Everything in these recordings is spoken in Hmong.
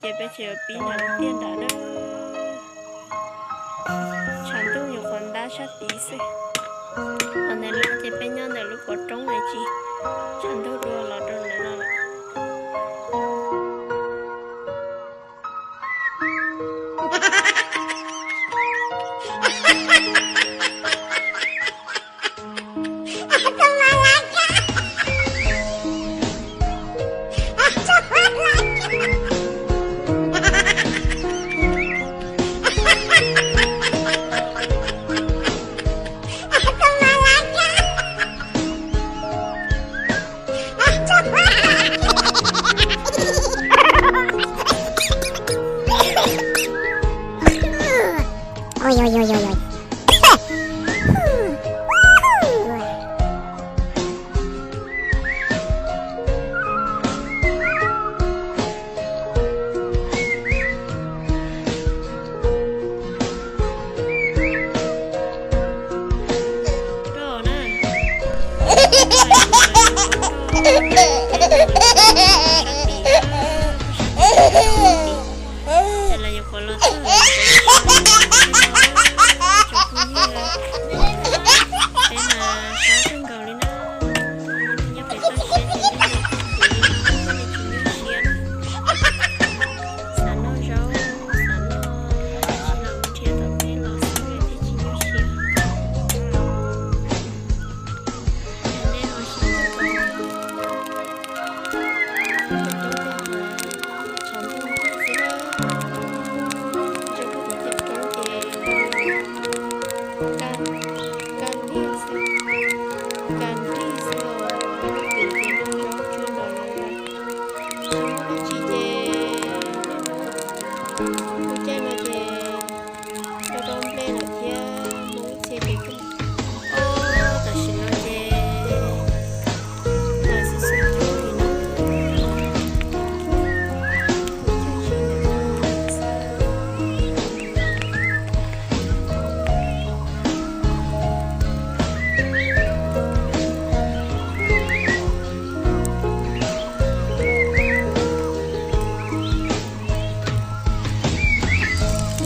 Ces peb tseem yuav pib nram lub tiaj nram na. Tshav ntuj nyuam qhuav ntab sab tid xwb. Qhov ntawd lub ces peb nyob ntawm lub qhov roob no tsis tshav ntuj dua los rau ntawm no lawm. Ces lawv nyuam qhuav los txog, tsoom phooj ywg, peb mas sab kawg nkaus li na. Nyob pem toj siab ces nyob pem toj siab, tsis nyuaj siab na. Xav noj zaub, xav noj dab tsi los nrhiav tau peb los xwb thiaj tsis nyuaj siab. Nej ho sib ntsib, tshav ntuj ntuj xwb na, ntsib kuv cov roob ces kaj, kaj liaj xwb, kaj liaj xwb os, lub twm ces noj zaub tsuag nrov zos zos. Tsis muaj dab tsi ces nej hnub, lub caij no ces rau rau nplej lawm thiab, Hmoob txhia ces kuj, o, tam sim no ces lawv xub xub cub li no.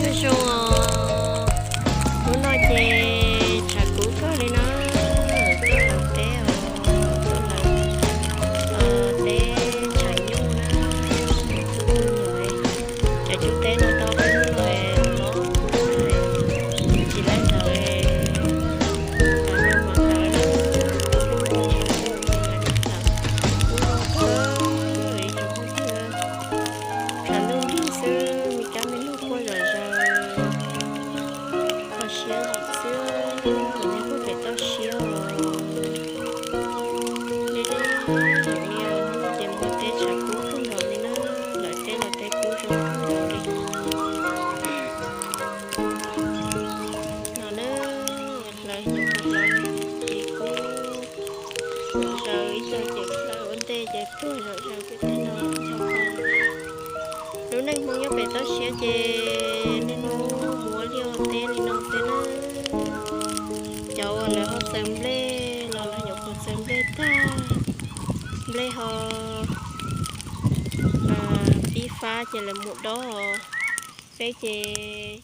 Nyob zoo os, hnub no ces tshav kub kawg li na, tuaj hlawv teb os, tuaj hlawv teb tshav nyuj na, cov cub teb no tau peb hnub no los tsis laib hlawv, hlawv no mas hlawv na, hlawv kub no kawg, ib tsoom phooj ywg, tshav ntuj nrig xwb, me kab me noog quaj zom zaws, kho siab zim xwb, nyob pem toj siab os. Deb deb, hnub no ces mus teb tshav kub kawg nkaus li na, hlawv teb los teb kub zoo kawg nkaus li. No na, hlawv nyuam qhuav hlawv ces kub zom zaws, ib co ces hlawv ua ntej ces tuag zom zaws pem teb no ncho pa. Lub neej Hmoob nyob pem toj siab ces niaj hnub mus ua liaj ua teb li no xwb na. Cov uas lawv ho txawv nplej los lawv nyuam qhuav txawv nplej tag, nplej ho pib fab ces lawv mus dob os. Peb ces